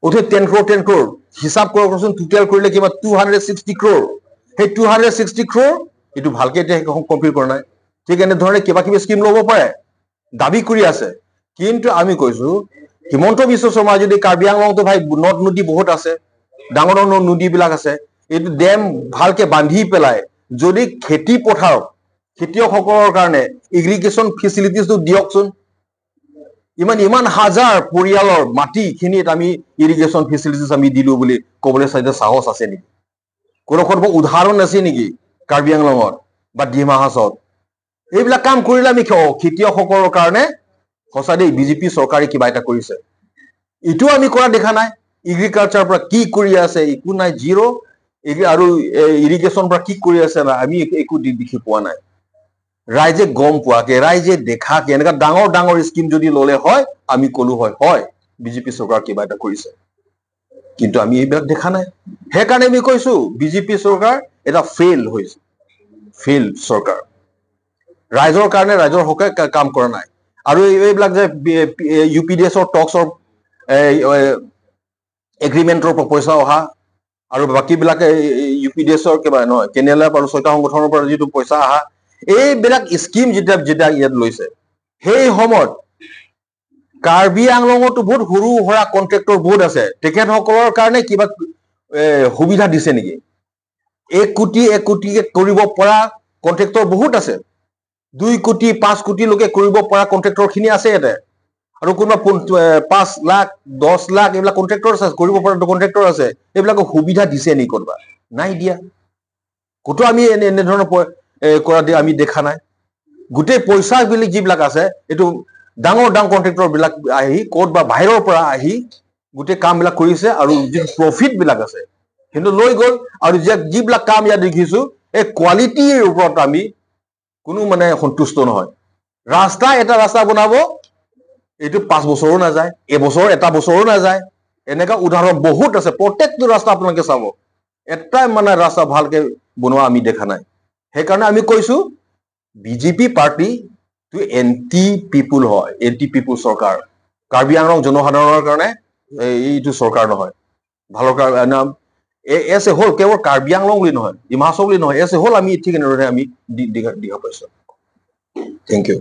উঠে 10 ক্ৰ'ৰ, 10 ক্ৰ'ৰ হিচাপ কৰকচোন, টোটেল কৰিলে কিবা 260 ক্ৰ'ৰ। সেই 260 ক্ৰ'ৰ এইটো ভালকে এতিয়া কমপ্লিট কৰা নাই। ঠিক এনেধৰণে কিবা কিবি স্কিম ল'ব পাৰে, দাবী কৰি আছে। কিন্তু আমি কৈছো, হিমন্ত বিশ্ব শৰ্মা যদি কাৰ্বি আংলংটো ভাই নদ নদী বহুত আছে, ডাঙৰ ডাঙৰ নদীবিলাক আছে, এইটো ডেম ভালকে বান্ধি পেলাই যদি খেতি পথাৰত খেতিয়কসকলৰ কাৰণে ইৰিগেশ্যন ফেচিলিটিছটো দিয়কচোন। ইমান ইমান হাজাৰ পৰিয়ালৰ মাটিখিনিত আমি ইৰিগেশ্যন ফেচিলিটিছ আমি দিলো বুলি ক'বলৈ চাইতে সাহস আছে নেকি? কোনো ক'ৰবাত উদাহৰণ আছে নেকি কাৰ্বি আংলঙত বা ডিমা হাছাওত? এইবিলাক কাম কৰিলে আমি খেতিয়কসকলৰ কাৰণে সঁচা দেই, বিজেপি চৰকাৰে কিবা এটা কৰিছে। এইটো আমি কৰা দেখা নাই। এগ্ৰিকালচাৰ পৰা কি কৰি আছে? একো নাই, জিৰ'। আৰু ইৰিগেশ্যন পৰা কি কৰি আছে না, আমি একো দেখি পোৱা নাই। ৰাইজে গম পোৱাকে, ৰাইজে দেখাকে এনেকুৱা ডাঙৰ ডাঙৰ স্কিম যদি ল'লে হয়, আমি ক'লো হয়, হয় বিজেপি চৰকাৰ কিবা এটা কৰিছে। কিন্তু আমি এইবিলাক দেখা নাই। সেইকাৰণে আমি কৈছো, বিজেপি চৰকাৰ এটা ফেইল হৈছে, ফেইল চৰকাৰ। ৰাইজৰ কাৰণে, ৰাইজৰ হকে কাম কৰা নাই। আৰু এইবিলাক যে ইউ পি ডি এছৰ টক্সৰ এগ্ৰিমেণ্টৰ পৰা পইচা অহা আৰু বাকীবিলাকে ইউ পি ডি এছৰ কিবা নহয়, কেনেল আৰু ছয়টা সংগঠনৰ পৰা যিটো পইচা অহা, এইবিলাক স্কিম যেতিয়া যেতিয়া ইয়াত লৈছে, সেই সময়ত কাৰ্বি আংলঙতো বহুত সৰু সুৰা কণ্ট্ৰেক্টৰ বহুত আছে। তেখেতসকলৰ কাৰণে কিবা সুবিধা দিছে নেকি? 1 কোটি, 1 কোটিকে কৰিব পৰা কণ্ট্ৰেক্টৰ বহুত আছে। 2 কোটি, 5 কোটিলৈকে কৰিব পৰা কণ্ট্ৰেক্টৰ খিনি আছে ইয়াতে। আৰু কোনোবা 5 লাখ, 10 লাখ এইবিলাক কণ্ট্ৰেক্টৰ আছে, কৰিব পৰা কণ্ট্ৰেক্টৰ আছে। এইবিলাকক সুবিধা দিছে নেকি ক'ৰবাত? নাই দিয়া ক'তো। আমি এনেধৰণৰ কৰা দিয়া আমি দেখা নাই। গোটেই পইচা বিলাক যিবিলাক আছে, এইটো ডাঙৰ ডাঙৰ কণ্ট্ৰেক্টৰ বিলাক আহি ক'ত বা বাহিৰৰ পৰা আহি গোটেই কামবিলাক কৰিছে আৰু যিটো প্ৰফিট বিলাক আছে সেইটো লৈ গ'ল। আৰু যিবিলাক কাম ইয়াত দেখিছো, এই কোৱালিটিৰ ওপৰত আমি কোনো মানে সন্তুষ্ট নহয়। ৰাস্তা, এটা ৰাস্তা বনাব, এইটো 5 বছৰো নাযায়, এবছৰ এটা বছৰো নাযায়। এনেকুৱা উদাহৰণ বহুত আছে। প্ৰত্যেকটো ৰাস্তা আপোনালোকে চাব, এটাই মানে ৰাস্তা ভালকে বনোৱা আমি দেখা নাই। সেইকাৰণে আমি কৈছো, বিজেপি পাৰ্টি এণ্টি পিপুল হয়, এণ্টি পিপুল চৰকাৰ। কাৰ্বি আংলং জনসাধাৰণৰ কাৰণে এইটো চৰকাৰ নহয়, ভালৰ কাৰণে। এজ এ হোল, কেৱল কাৰ্বি আংলং বুলি নহয়, ডিমা হাছাও বুলি নহয়, এজ এ হোল আমি ঠিক এনেধৰণে আমি দেখা পাইছো। Thank U.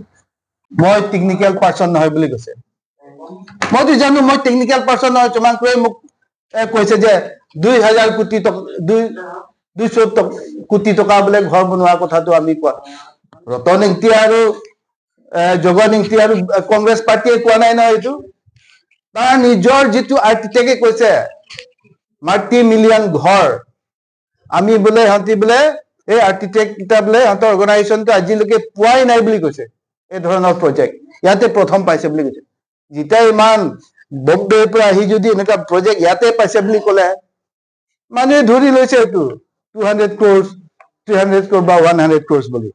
মই টেকনিকেল পাৰ্চন নহয় বুলি কৈছে। মইতো জানো মই টেকনিকেল পাৰ্চন নহয়। তোমালোকে মোক কৈছে যে 2 হাজাৰ কোটি টকা, 200 কোটি টকা বোলে ঘৰ বনোৱাৰ কথাটো আমি কোৱা, ৰতন ইংতি আৰু জগন ইংতি আৰু কংগ্ৰেছ পাৰ্টীয়ে কোৱা নাই নহয়। এইটো তাৰ নিজৰ যিটো আৰ্কিটেক্টে কৈছে, মাল্টি মিলিয়ন ঘৰ আমি বোলে, সিহঁতি বোলে এই আৰ্কিটেক্ট কেইটা বোলে সিহঁতৰ অৰ্গেনাইজেশ্যনটো আজিলৈকে পোৱাই নাই বুলি কৈছে। এই ধৰণৰ প্ৰজেক্ট ইয়াতে প্ৰথম পাইছে বুলি কৈছে। যেতিয়া ইমান বম্বেৰ পৰা আহি যদি এনেকুৱা প্ৰজেক্ট ইয়াতে পাইছে বুলি ক'লে, মানুহে ধৰি লৈছে এইটো 200 ক্ৰ'ৰ্ছ, 300 ক্ৰ'ৰ বা 100 ক্ৰ'ৰ্ছ বুলি।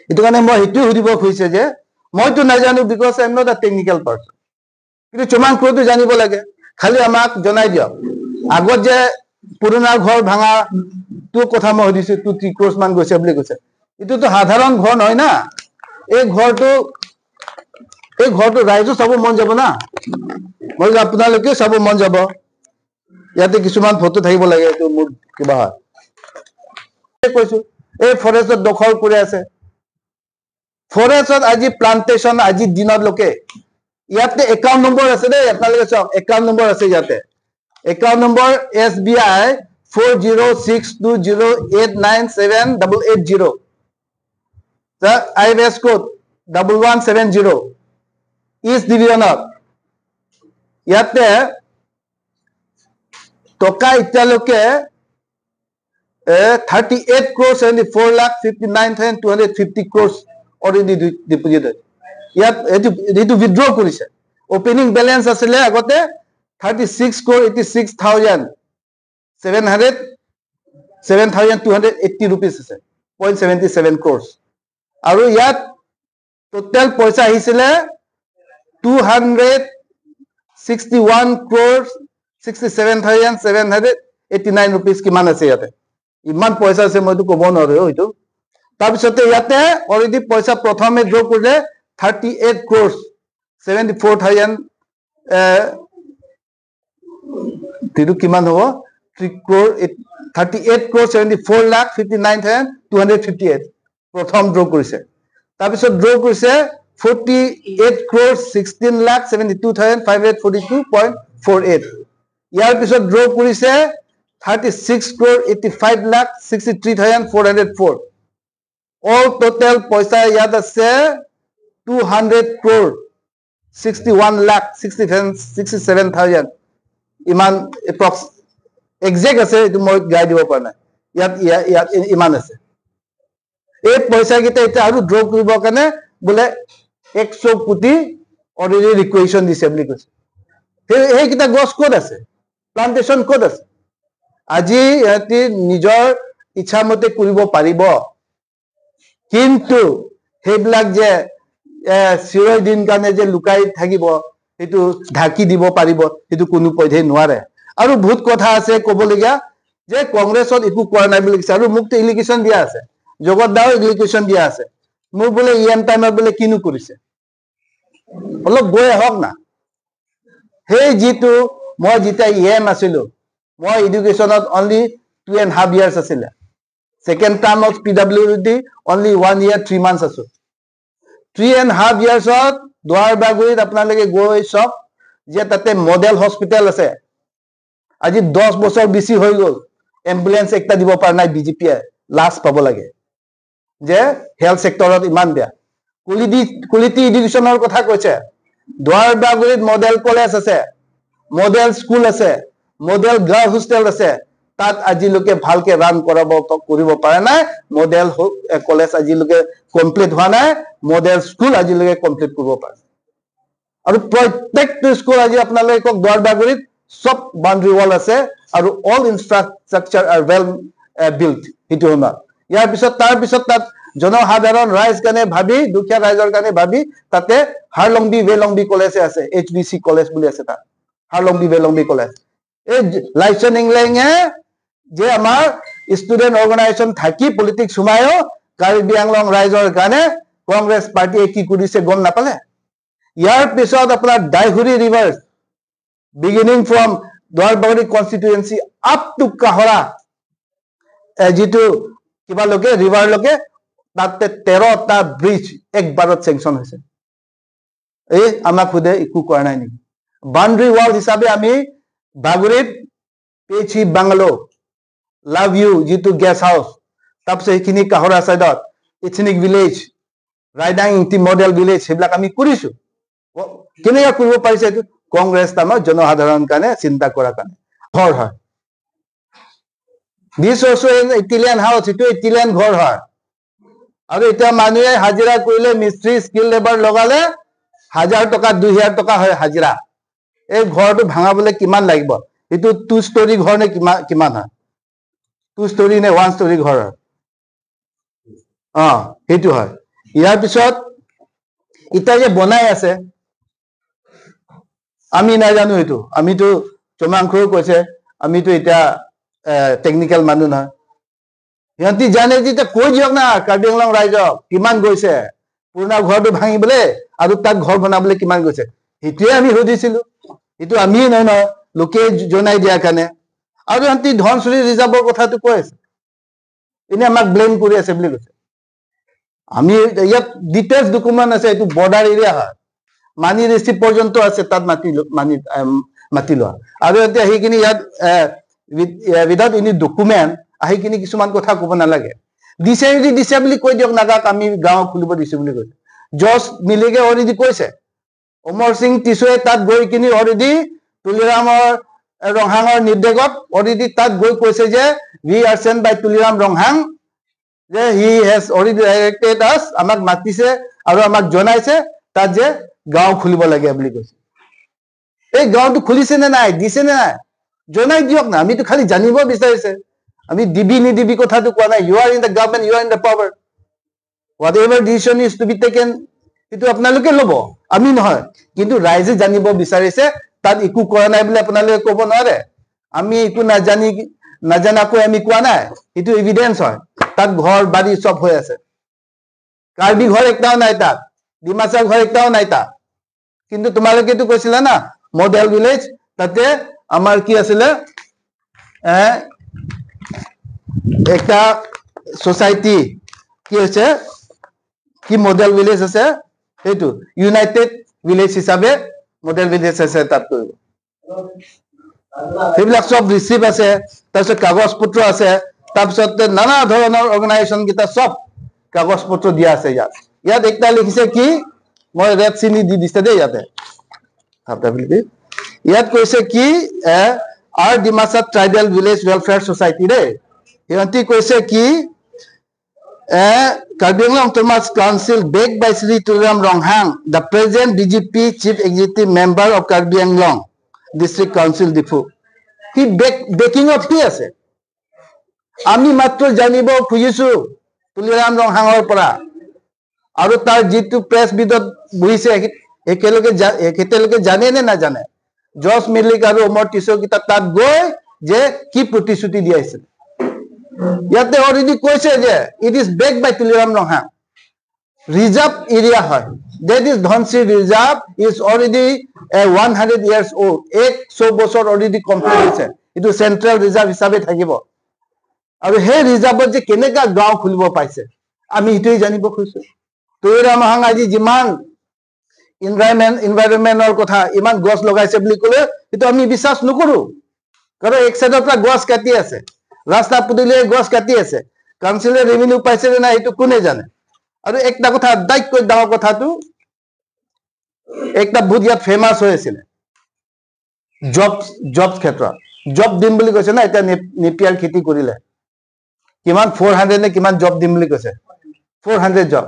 সেইটো কাৰণে মই সেইটোৱে সুধিব খুজিছে যে মইতো নাজানো, because I am not a technical person. কিন্তু চুমাং ক্ৰ'টো জানিব লাগে। খালি আমাক জনাই দিয়ক। আগত যে পুৰণা ঘৰ ভাঙাটো কথা মই সুধিছো, 2-3 ক্ৰ'ৰ্ছ মান গৈছে বুলি কৈছে। এইটোতো সাধাৰণ ঘৰ নহয় না। এই ঘৰটো ৰাইজো চাব মন যাব না, মই আপোনালোকেও চাব মন যাব। ইয়াতে কিছুমান ফটো থাকিব লাগে, এইটো মোৰ কিবা হয় কৈছো। এই ফৰেষ্টত দখল কৰি আছে, ফৰেষ্টত আজি প্লান্টেশ্যন আজিৰ দিনত লোকে। ইয়াতে একাউণ্ট নম্বৰ আছে দেই, আপোনালোকে চাওক, একাউণ্ট নম্বৰ আছে ইয়াতে। Account number SBI 40620897 880, IFS code 1170, east ডিভিজনত। ইয়াতে টকা এতিয়ালৈকে 38 crore 74 lakh 59,250 crores already deposit. ইয়াত এইটো উইড্ৰ কৰিছে। অপেনিং বেলেঞ্চ আছিলে আগতে 36 crore 86 thousand 707,280 rupees আছে, 0.77 ক্ৰ'ৰ্ছ। আৰু ইয়াত টোটেল পইচা আহিছিলে 261 crores 67,789 rupees। কিমান আছে ইয়াতে? ইমান পইচা আছে, মইতো ক'ব নোৱাৰো এইটো। তাৰপিছতে ইয়াতে অলৰেডি পইচা প্ৰথমে ড্ৰ কৰিলে 38 crores 74 thousand সেইটো কিমান হ'ব? 3 crore 38 crore 74 lakh 59,258 প্ৰথম ড্ৰ কৰিছে। তাৰপিছত ড্ৰ কৰিছে 48 crore 16 lakh 72,542.48। ইয়াৰ পিছত ড্ৰ কৰিছে 36 crore 85 lakh 63,404। All total পইচা ইয়াত আছে 200 crore 61 lakh 67,000, ইমান এপ্ৰক্স একজেক্ট আছে। এইটো মই গাই দিব পৰা নাই। ইয়াত ইমান আছে। এই পইচাকেইটা এতিয়া আৰু ড্ৰ কৰিবৰ কাৰণে বোলে 100 কোটি অলৰেডি ৰিকুৱেশ্যন দিছে বুলি কৈছে। সেইকেইটা গছ ক'ত আছে? প্লান্টেশ্যন ক'ত আছে? আজি সিহঁতি নিজৰ ইচ্ছামতে কৰিব পাৰিব, কিন্তু সেইবিলাক যে চিৰদিন কাৰণে যে লুকাই থাকিব, সেইটো ঢাকি দিব পাৰিব, সেইটো কোনো পধ্যেই নোৱাৰে। আৰু বহুত কথা আছে ক'বলগীয়া যে কংগ্ৰেছত একো কৰা নাই বুলি কৈছে। আৰু মোকতো এলিগেশ্যন দিয়া আছে, জগত দাও এলিগেশ্যন দিয়া আছে মোৰ বোলে ই এম টাইমত বোলে কিনো কৰিছে। অলপ গৈ আহক না। সেই যিটো মই যেতিয়া ই এম আছিলো, মই এডুকেশ্যনত only 2.5 years আছিলে। ছেকেণ্ড টাৰ্মত PWD only 1 year 3 months আছো। 3.5 ইয়াৰ্ছত দুৱাৰবাগুৰিত আপোনালোকে গৈ চাওক যে তাতে মডেল হস্পিটেল আছে। আজি 10 বছৰ বেছি হৈ গ'ল, এম্বুলেঞ্চ একটা দিব পৰা নাই বিজেপিয়ে। লাজ পাব লাগে যে হেল্থ চেক্টৰত ইমান বেয়া। কোৱালিটি এডুকেশ্যনৰ কথা কৈছে। দুৱাৰবাগুৰিত মডেল কলেজ আছে, মডেল স্কুল আছে, মডেল গাৰ্ল হোষ্টেল আছে। তাত আজিলৈকে ভালকে ৰান কৰিব পৰা নাই। মডেল কলেজ আজিলৈকে কমপ্লিট হোৱা নাই, মডেল স্কুল আজিলৈকে কমপ্লিট কৰিব পৰা নাই। আৰু প্ৰত্যেকটো স্কুল আজি আপোনালোকে কওক, দুৱাৰবাগুৰিত চব বাউণ্ডাৰী ৱাল আছে আৰু all infrastructure are well built সেইটো সময়ত। ইয়াৰ পিছত তাৰপিছত তাত জনসাধাৰণ ৰাইজ কাৰণে ভাবি, দুখীয়া ৰাইজৰ কাৰণে ভাবি তাতে হাৰলংবি ৱেলংবি কলেজ আছে, এইচ বি চি কলেজ বুলি আছে তাত, হাৰলংবি ৱেলংবি কলেজ। এই লাইচন ইংলেঙে যে আমাৰ ষ্টুডেণ্ট অৰ্গেনাইজেশ্যন থাকি পলিটিক্স সোমায়ো কাৰ্বি আংলং ৰাইজৰ কাৰণে কংগ্ৰেছ পাৰ্টীয়ে কি কৰিছে গম নাপালে। ইয়াৰ পিছত আপোনাৰ দাইহুৰি river beginning from Duarbagori constituency up to Kahara যিটো কিবা লৈকে, ৰিভাৰলৈকে, তাতে 13টা ব্ৰিজ একবাৰত চেংচন হৈছে। এই আমাক সোধে একো কৰা নাই নেকি? বাউণ্ডাৰী ৱাল হিচাপে আমি বাগুৰিত পেচি বাংলো, লাভ you যিটো গেষ্ট হাউচ, তাৰপিছত সেইখিনি কাহৰা চাইডত ethnic village, Raidang Ingti model village, সেইবিলাক আমি কৰিছো। কেনেকৈ কৰিব পাৰিছে এইটো? কংগ্ৰেছ আমাৰ জনসাধাৰণ কাৰণে চিন্তা কৰাৰ কাৰণে ঘৰ হয়। This also Italian house, এইটো ইটালিয়ান ঘৰ হয়। আৰু এতিয়া মানুহে হাজিৰা কৰিলে, মিস্ত্ৰী স্কিল লেবাৰ লগালে 1000 টকা 2000 টকা হয় হাজিৰা। এই ঘৰটো ভাঙাবলৈ কিমান লাগিব? এইটো টু ষ্টৰী ঘৰ নে কিমান কিমান হয়? টু ষ্টৰী নে ওৱান ষ্টৰী ঘৰ হয়? অ সেইটো হয়। ইয়াৰ পিছত এতিয়া যে বনাই আছে, আমি নাজানো এইটো। আমিতো চমাংখুও কৈছে, আমিতো এতিয়া টেকনিকেল মানুহ নহয়। সিহঁতি জানে যেতিয়া কৈ দিয়ক না কাৰ্বি আংলং ৰাইজক, কিমান গৈছে পুৰণা ঘৰটো ভাঙিবলৈ আৰু তাত ঘৰ বনাবলৈ কিমান গৈছে। সেইটোৱে আমি সুধিছিলো। সেইটো আমিয়ে নহয় নহয়, লোকে জনাই দিয়াৰ কাৰণে। আৰু সিহঁতি ধনচিৰি ৰিজাৰ্ভৰ কথাটো কৈ আছে, এনেই আমাক ব্লেম কৰি আছে বুলি কৈছে। আমি ইয়াত ডিটেইলছ ডকুমেণ্ট আছে। এইটো বৰ্ডাৰ এৰিয়া হয়, মানি ৰিচিপ্ট পৰ্যন্ত আছে তাত মাটি মানি মাটি লোৱা। আৰু এতিয়া সেইখিনি ইয়াত উইদাউট এনি ডকুমেণ্ট আহি কিনি কিছুমান কথা ক'ব নালাগে। দিছে যদি দিছে বুলি কৈ দিয়ক নাগাক, আমি গাঁও খুলিব দিছো বুলি কৈছে। জজ মিলিগে অলৰেডি কৈছে, অমৰ সিং টিচুৱে তাত গৈ কিনি অলৰেডি তুলিৰামৰ ৰংহাঙৰ নিৰ্দেশত অলৰেডি তাত গৈ কৈছে যে we are sent by Tuliram Ronghang, যে he has already directed us, আমাক মাতিছে আৰু আমাক জনাইছে তাত যে গাঁও খুলিব লাগে বুলি কৈছে। এই গাঁওটো খুলিছে নে নাই, দিছে নে নাই, জনাই দিয়ক না। আমিতো খালি জানিব বিচাৰিছে, আমি দিবি নিদিবি কথাটো কোৱা নাই। You are in the government, you are in the power, whatever decision is to be taken, সেইটো আপোনালোকে ল'ব, আমি নহয়। কিন্তু ৰাইজে জানিব বিচাৰিছে। তাত একো কৰা নাই বুলি আপোনালোকে ক'ব নোৱাৰে। আমি একো নাজানি নাজানাকৈ আমি কোৱা নাই, সেইটো এভিডেন্স হয়। তাত ঘৰ বাৰী চব হৈ আছে। কাৰ্বি ঘৰ একটাও নাই তাত, ডিমাচা ঘৰ একটাও নাই তাত। কিন্তু তোমালোকেতো কৈছিলা না মডেল ভিলেজ তাতে। আমাৰ কি আছিলে, একটা ছ'চাইটি কি হৈছে, কি মডেল ভিলেজ আছে, সেইটো ইউনাইটেড ভিলেজ হিচাপে মডেল ভিলেজ আছে তাত কৰিব। সেইবিলাক চব ৰিচিপ্ট আছে, তাৰপিছত কাগজ পত্ৰ আছে, তাৰপিছত নানা ধৰণৰ অৰ্গেনাইজেশ্যন কেইটা চব কাগজ পত্ৰ দিয়া আছে। ইয়াত একটা লিখিছে কি, মই ৰেড চিনি দি দিছে দেই ইয়াতে, ইয়াত কৈছে কি R Dimasa tribal village welfare society দেই, সিহঁতি কৈছে কি Karbi Anglong Autonomous Council backed by Shri Tuliram Ronghang, the present BJP Chief Executive Member of Karbi Anglong District Council, Diphu. C বেকিঙত কি আছে আমি মাত্ৰ জানিব খুজিছো তুলিৰাম ৰংহাঙৰ পৰা, আৰু তাৰ যিটো প্ৰেছ মিটত বহিছে একেলগে একেলগে জানে নে নাজানে, জজ মিলিক আৰু অমৰ টিচৌকেইটা তাত গৈ যে কি প্ৰতিশ্ৰুতি দিয়াইছিল। ইয়াতে অলৰেডি কৈছে যে it is back by Tuliram Ronghang, reserve area হয়, that is Dhansiri reserve is already 100 years old, 100 বছৰ অলৰেডি কমপ্লিট হৈছে, এইটো চেন্ট্ৰেল ৰিজাৰ্ভ হিচাপে থাকিব। আৰু সেই ৰিজাৰ্ভত যে কেনেকা গাঁও খুলিব পাইছে আমি সেইটোৱেই জানিব খুজিছো। তুলিৰাম ৰংহাং আজি যিমান ইনভাইৰনমেণ্টৰ কথা ইমান গছ লগাইছে বুলি ক'লে সেইটো আমি বিশ্বাস নকৰো, কাৰণ এক চাইডৰ পৰা গছ কাটি আছে, ৰাস্তা পদূলিয়ে গছ কাটি আছে, কাউন্সিলে ৰেভিনিউ পাইছে নে নাই সেইটো কোনে জানে। আৰু একটা কথা আটাইতকৈ ডাঙৰ কথাটো, একটা বহুত ইয়াত ফেমাছ হৈ আছিলে জব ক্ষেত্ৰত, জব দিম বুলি কৈছে না, এতিয়া নেপিয়াৰ খেতি কৰিলে কিমান 400 নে কিমান জব দিম বুলি কৈছে, 400 জব।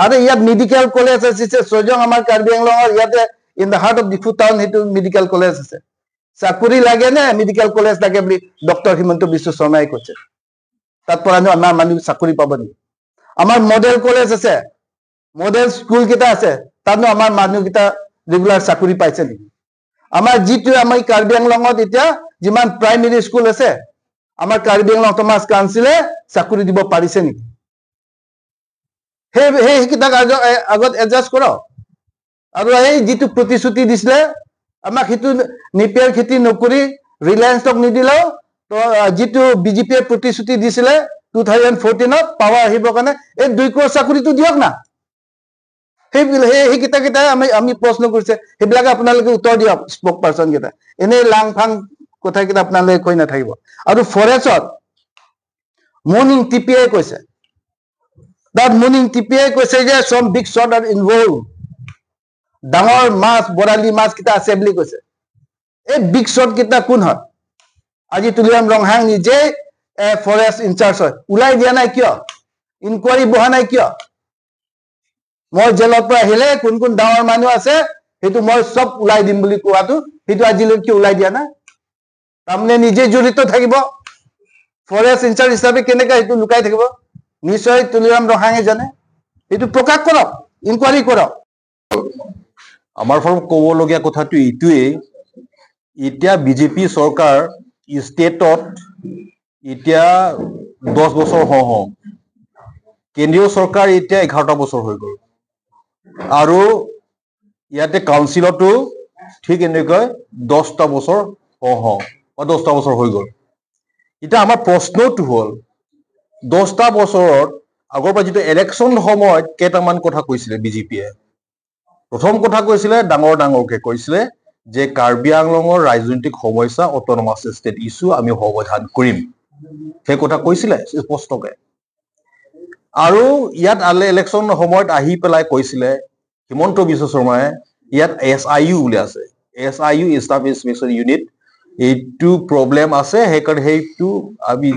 আৰু ইয়াত মেডিকেল কলেজ আছে ছয়জন আমাৰ কাৰ্বি আংলঙৰ ইয়াতে in the heart of Diphu town সেইটো মেডিকেল কলেজ আছে। চাকৰি লাগে নে মেডিকেল কলেজ লাগে বুলি ডক্টৰ হিমন্ত বিশ্ব শৰ্মাই কৈছে, তাত পৰা আমাৰ মানুহ চাকৰি পাব নেকি? আমাৰ মডেল কলেজ আছে, মডেল স্কুল কেইটা আছে, তাতনো আমাৰ মানুহকেইটা ৰেগুলাৰ চাকৰি পাইছে নেকি? আমাৰ যিটো আমাৰ কাৰ্বি আংলঙত এতিয়া যিমান প্ৰাইমেৰী স্কুল আছে, আমাৰ কাৰ্বি আংলং অট'নমাছ কাউন্সিলে চাকৰি দিব পাৰিছে নেকি? সেইকেইটাক আগত এডজাষ্ট কৰক। আৰু এই যিটো প্ৰতিশ্ৰুতি দিছিলে আমাক, সেইটো নেপিয়াৰ খেতি নকৰি ৰিলায়েন্সক নিদিলেও তো যিটো বিজেপিয়ে প্ৰতিশ্ৰুতি দিছিলে 2014 পাৱাৰ আহিবৰ কাৰণে এই 2 ক্ৰ'ৰ চাকৰিটো দিয়ক না। সেইকেইটা কেইটাই আমি প্ৰশ্ন কৰিছে, সেইবিলাকে আপোনালোকে উত্তৰ দিয়ক স্পক পাৰ্চন কেইটা, এনেই লাং ফাং কথাকেইটা আপোনালোকে কৈ নাথাকিব। আৰু ফৰেষ্টত মৰ্ণিং টিপিআই কৈছে, তাত মৰ্ণিং টিপিআই কৈছে যে some big shot are involve, ডাঙৰ মাছ বৰালি মাছ কেইটা আছে বুলি কৈছে। এই বিগ শ্বট কেইটা কোন হয়? আজি তুলিৰাম ৰংহাং নিজে ফৰেষ্ট ইনচাৰ্জ হয়, ওলাই দিয়া নাই কিয়? ইনকুৱাৰী বহা নাই কিয়? মই জেলৰ পৰা আহিলে কোন কোন ডাঙৰ মানুহ আছে সেইটো মই চব ওলাই দিম বুলি কোৱাটো, সেইটো আজিলৈকে ওলাই দিয়া নাই। তাৰমানে নিজে জড়িত থাকিব, ফৰেষ্ট ইনচাৰ্জ হিচাপে কেনেকে সেইটো লুকাই থাকিব? নিশ্চয় তুলিৰাম ৰংহাঙে জানে, সেইটো প্ৰকাশ কৰক, ইনকুৱাৰী কৰক। আমাৰ ফালৰ ক'বলগীয়া কথাটো এইটোৱেই, এতিয়া বিজেপি চৰকাৰ ষ্টেটত এতিয়া 10 বছৰ হওঁ, কেন্দ্ৰীয় চৰকাৰ এতিয়া 11টা বছৰ হৈ গ'ল, আৰু ইয়াতে কাউন্সিলতো ঠিক এনেকৈ 10টা বছৰ হওঁ বা 10টা বছৰ হৈ গ'ল। এতিয়া আমাৰ প্ৰশ্নটো হ'ল, 10টা বছৰত আগৰ পৰা যিটো ইলেকশ্যন সময়ত কেইটামান কথা কৈছিলে বিজেপিয়ে, প্ৰথম কথা কৈছিলে ডাঙৰ ডাঙৰকে কৈছিলে যে কাৰ্বি আংলঙৰ ৰাজনৈতিক সমস্যা অট'নমাছ ষ্টেট ইছ্যু আমি সমাধান কৰিম, সেই কথা কৈছিলে স্পষ্টকে। আৰু ইয়াত ইলেকশ্যন সময়ত আহি পেলাই কৈছিলে হিমন্ত বিশ্ব শৰ্মাই, ইয়াত এছ I U বুলি আছে, S I U staff inspection unit, এইটো প্ৰব্লেম আছে, সেইকাৰণে সেইটো আমি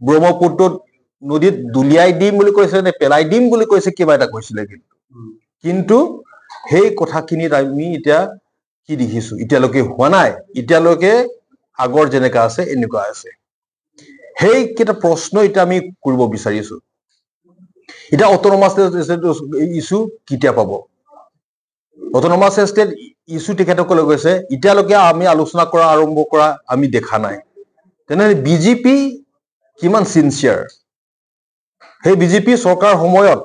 ব্ৰহ্মপুত্ৰত নদীত দলিয়াই দিম বুলি কৈছে নে পেলাই দিম বুলি কৈছে, কিবা এটা কৈছিলে। কিন্তু সেই কথাখিনিত আমি এতিয়া কি দেখিছো, এতিয়ালৈকে হোৱা নাই, এতিয়ালৈকে আগৰ যেনেকা আছে এনেকুৱা আছে। সেইকেইটা প্ৰশ্ন এতিয়া আমি কৰিব বিচাৰিছো। এতিয়া অট'নমাছ ইছ্যু কেতিয়া পাব? অট'নমাছ ষ্টেট ইছ্যু তেখেতসকলে কৈছে, এতিয়ালৈকে আমি আলোচনা কৰা আৰম্ভ কৰা আমি দেখা নাই। তেনেহ'লে বিজেপি কিমান চিনচিয়াৰ? সেই বিজেপি চৰকাৰ সময়ত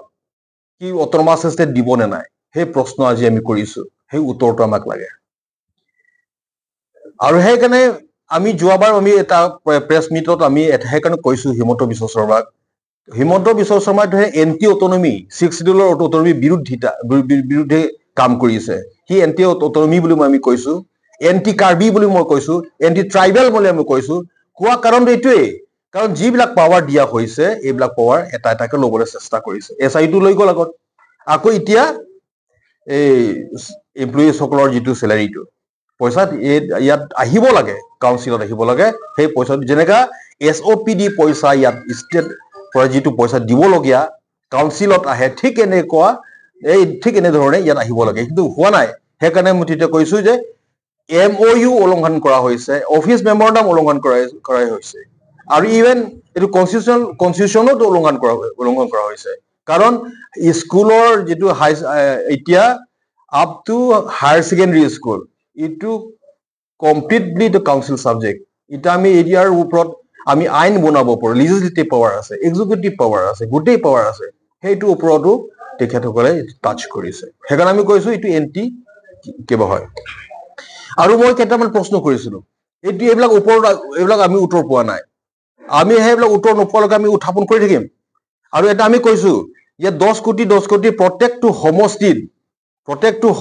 কি অট'নমাছ ষ্টেট দিব নে নাই, সেই প্ৰশ্ন আজি আমি কৰিছো, সেই উত্তৰটো আমাক লাগে। আৰু সেইকাৰণে আমি যোৱাবাৰ আমি এটা প্ৰেছ মিটত আমি সেইকাৰণে কৈছো হিমন্ত বিশ্ব শৰ্মাক, হিমন্ত বিশ্ব শৰ্মাই এণ্টি অটনমি, ছিক্স চিডিউলৰ অটনমি বিৰুদ্ধে কাম কৰিছে। সি এণ্টি অটনমি বুলি মই আমি কৈছো, এণ্টি কাৰ্বি বুলি মই কৈছো, এণ্টি ট্ৰাইবেল বুলি আমি কৈছো। কোৱা কাৰণটো এইটোৱেই, কাৰণ যিবিলাক পাৱাৰ দিয়া হৈছে এইবিলাক পাৱাৰ এটা এটাকে ল'বলৈ চেষ্টা কৰিছে। এছ আইটো লৈ গ'ল আগত, আকৌ এতিয়া এই এমপ্লয়িজসকলৰ যিটো চেলাৰীটো পইচা ইয়াত আহিব লাগে, কাউন্সিলত আহিব লাগে, সেই পইচাটো যেনেকা এছ অ' পি ডি পইচা ইয়াত ষ্টেট পৰা যিটো পইচা দিবলগীয়া কাউন্সিলত আহে, ঠিক এনেকুৱা এই ঠিক এনেধৰণে ইয়াত আহিব লাগে, কিন্তু হোৱা নাই। সেইকাৰণে মই তেতিয়া কৈছো যে এম অ' ইউ উলংঘন কৰা হৈছে, অফিচ মেমৰেণ্ডাম উলংঘন কৰা হৈছে, আৰু ইভেন এইটো কনষ্টিটিউশ্যনতো উলংঘন কৰা হৈছে। কাৰণ স্কুলৰ যিটো হাই এতিয়া up to higher secondary school এইটো কমপ্লিটলি এইটো কাউন্সিল ছাবজেক্ট। এতিয়া আমি এৰিয়াৰ ওপৰত আমি আইন বনাব পাৰোঁ, লিজিছলেটিভ পাৱাৰ আছে, এক্সিকিউটিভ পাৱাৰ আছে, গোটেই পাৱাৰ আছে, সেইটোৰ ওপৰতো তেখেতসকলে টাচ কৰিছে। সেইকাৰণে আমি কৈছো এইটো এণ্টি কিবা হয়। আৰু মই কেইটামান প্ৰশ্ন কৰিছিলো, এইটো এইবিলাক ওপৰত এইবিলাক আমি উত্তৰ পোৱা নাই। আমি সেইবিলাক উত্তৰ নোপোৱালৈকে আমি উত্থাপন কৰি থাকিম। আৰু এটা আমি কৈছো ইয়াত 10 কোটি 10 কোটি প্ৰত্যেকটো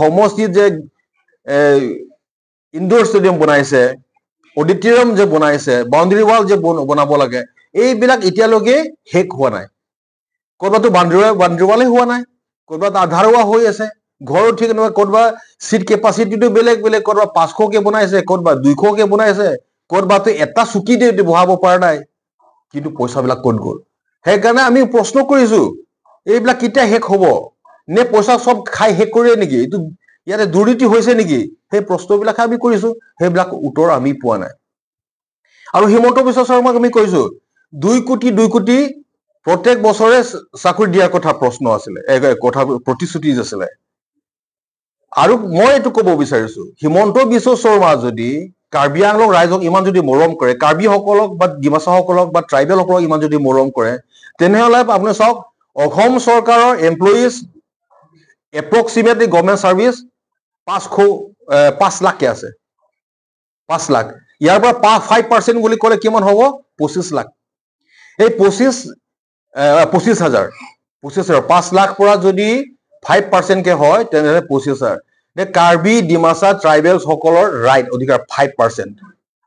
সমষ্টিত যে ইনডোৰ ষ্টেডিয়াম বনাইছে, অডিটৰিয়াম যে বনাইছে, বাউণ্ডেৰী ৱাল যে বনাব লাগে, এইবিলাক এতিয়ালৈকে শেষ হোৱা নাই। ক'ৰবাতো বাউণ্ডেৰী ৱালে হোৱা নাই, ক'ৰবাত আধাৰুৱা হৈ আছে। ঘৰো ঠিক এনেকুৱা, ক'ৰবাত চিট কেপাচিটিটো বেলেগ বেলেগ, ক'ৰবাত 500কে বনাইছে, ক'ৰবাত 200কে বনাইছে, ক'ৰবাতো এটা চকীতে বহাব পৰা নাই, কিন্তু পইচাবিলাক ক'ত গ'ল? সেইকাৰণে আমি প্ৰশ্ন কৰিছো এইবিলাক কেতিয়া শেষ হ'ব, নে পইচা চব খাই শেষ কৰিলে নেকি, এইটো ইয়াতে দুৰ্নীতি হৈছে নেকি? সেই প্ৰশ্নবিলাক আমি কৰিছো, সেইবিলাক উত্তৰ আমি পোৱা নাই। আৰু হিমন্ত বিশ্ব শৰ্মাক আমি কৈছো 2 কোটি 2 কোটি প্ৰত্যেক বছৰে চাকৰি দিয়াৰ কথা প্ৰশ্ন আছিলে, কথা প্ৰতিশ্ৰুতি আছিলে। আৰু মই এইটো ক'ব বিচাৰিছো, হিমন্ত বিশ্ব শৰ্মা যদি কাৰ্বি আংলং ৰাইজক ইমান যদি মৰম কৰে, কাৰ্বিসকলক বা ডিমাচাসকলক বা ট্ৰাইবেলসকলক ইমান যদি মৰম কৰে, তেনেহ'লে আপুনি চাওক অসম চৰকাৰৰ এমপ্লয়িজ এপ্ৰক্সিমেটলি গভৰ্ণমেণ্ট চাৰ্ভিচ 5 লাখকে আছে, 5 লাখ। ইয়াৰ পৰা 5% বুলি ক'লে কিমান হ'ব? 25 লাখ। এই 25 হাজাৰ, 25 হাজাৰ, 5 লাখ পৰা যদি 5%কে হয় তেনেহ'লে 25 হাজাৰ। কাৰ্বি ডিমাচা ট্ৰাইবেলসকলৰ ৰাইট অধিকাৰ 5%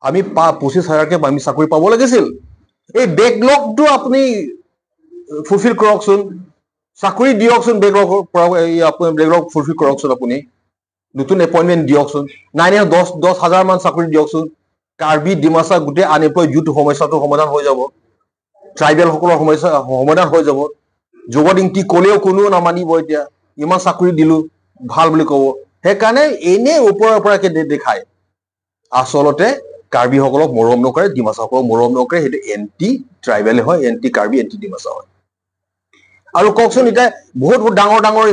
আমি 25 হাজাৰকে আমি চাকৰি পাব লাগিছিল। এই বেকলগটো আপুনি ফুলফিল কৰকচোন, চাকৰি দিয়কচোন, বেকলগৰ পৰা আপুনি বেকলগ ফুলফিল কৰকচোন, আপুনি নতুন এপইণ্টমেণ্ট দিয়কচোন, নাই নাই দহ দহ হাজাৰ মান চাকৰি দিয়কচোন। কাৰ্বি ডিমাচা গোটেই আনএমপ্লয় ইউথ সমস্যাটো সমাধান হৈ যাব, ট্ৰাইবেলসকলৰ সমস্যা সমাধান হৈ যাব। জগত ইংতি ক'লেও কোনেও নামানিব, এতিয়া ইমান চাকৰি দিলো ভাল বুলি ক'ব। সেইকাৰণে এনেই ওপৰৰ পৰাকে দেখায়, আচলতে কাৰ্বিসকলক মৰম নকৰে, ডিমাচাসকলক মৰম নকৰে। সেইটো এণ্টি ট্ৰাইবেল হয়, এণ্টি কাৰ্বি, এণ্টি ডিমাচা হয়। আৰু কওকচোন এতিয়া বহুত বহুত ডাঙৰ ডাঙৰ